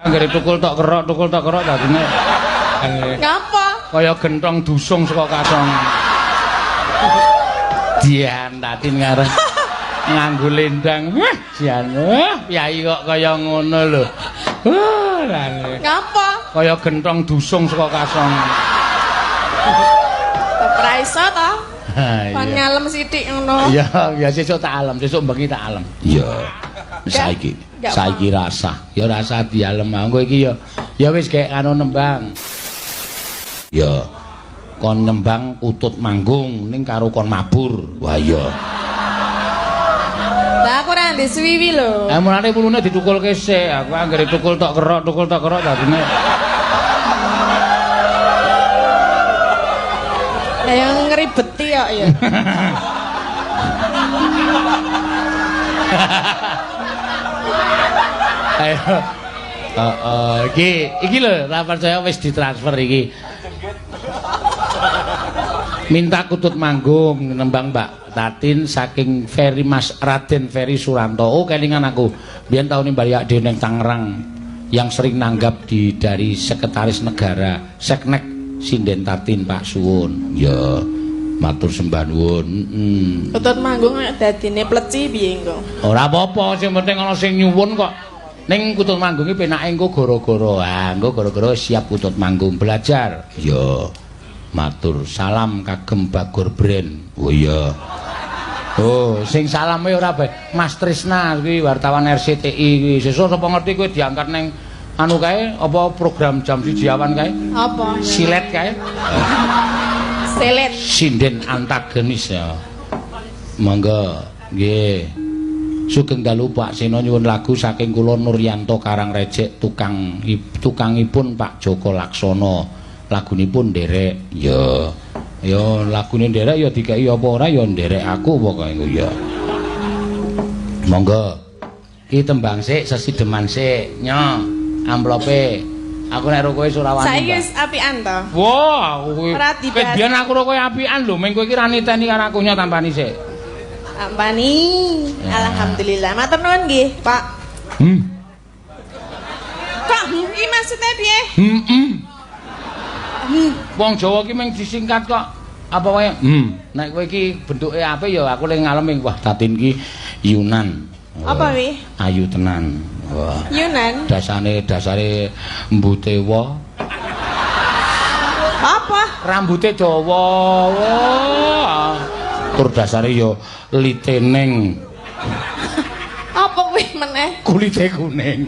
Anggere tukul tok kerok dadine. Ngapa? Kaya gentong dusung saka kasong. Dian Tatin ngarep nganggo lendang. Wah, jan. Piyai kok kaya ngono lho. Ngapa? Kaya gentong dusung saka kasong. Ora iso ta? Kon ngalem sithik ngono. Iya, ya sesuk tak alem, sesuk bengi tak alem. Iya. Saiki, saiki rasah. Ya rasah dialem. Engko iki ya ya wis gek anu nembang. Ya. Kon nembang kutut manggung ning karo kon mabur. Wah iya. Lah aku ora ndek suwiwi lho. Eh mulane wulune ditukulke sik. Aku anggere tukul tok kerok dadine. Lah yang ngribeti kok ya. Ayo. Heeh, iki lho, ra percaya wis ditransfer iki. Minta kutut manggung nembang Mbak Tatin saking Ferry Mas Raden Ferry Suranto. Oh, kelingan aku. Biyen taune Mbak Ade neng Tangerang yang sering nanggap di dari Sekretaris Negara Seknek Sinden Tatin Pak Suwun. Ya, matur sembah nuwun. Heeh. Kutut manggung nek dadine pleci piye engko? Ora apa-apa, sing penting ana sing nyuwun kok. Ning kutut manggung iki penake engko gara-gara. Ah, engko gara-gara siap kutut manggung belajar. Ya. Matur salam kagem Bagor Brand. Oh iya. Oh, sing salame ora bae. Mas Trisna kuwi wartawan RCTI kuwi. Sesuk sapa ngerti kowe diangkat ning anu kae apa program jam 1 awan kae? Apa? Silet kae. Silet. Sinden antagonis ya. Monggo. Nggih. Sugeng dalu Pak Seno nyuwun lagu saking kula Nuryanto Karangrejek tukang tukangipun Pak Joko Laksono. Lagunipun nderek. Ya. Ya lagune nderek ya dikeki apa ora ya nderek aku pokoke ya. Monggo. Ki tembang sik sesideman sik. Nyo, amplope. Aku nek ro kowe wis ora wani. Saiki wis apian to? Wah, kowe biyen aku ro kowe apian lho, meng kowe iki ra niteni karo aku nyo tampani sik. Tampani. Alhamdulillah. Matur nuwun nggih, Pak. Kok iki maksudnya piye? Heeh. Wong Jawa ki mung disingkat kok. Apa wae? Nek kowe iki bentuke apik ya aku le ngalem wah Tatin ki Yunan. Apa wi? Ayu tenan. Wah. Yunan. Dasane dasare mbute wa. Apa? Rambute dawa. Wah. Tur dasare ya liteneng. Apa kuwi meneh? Kulite kuning.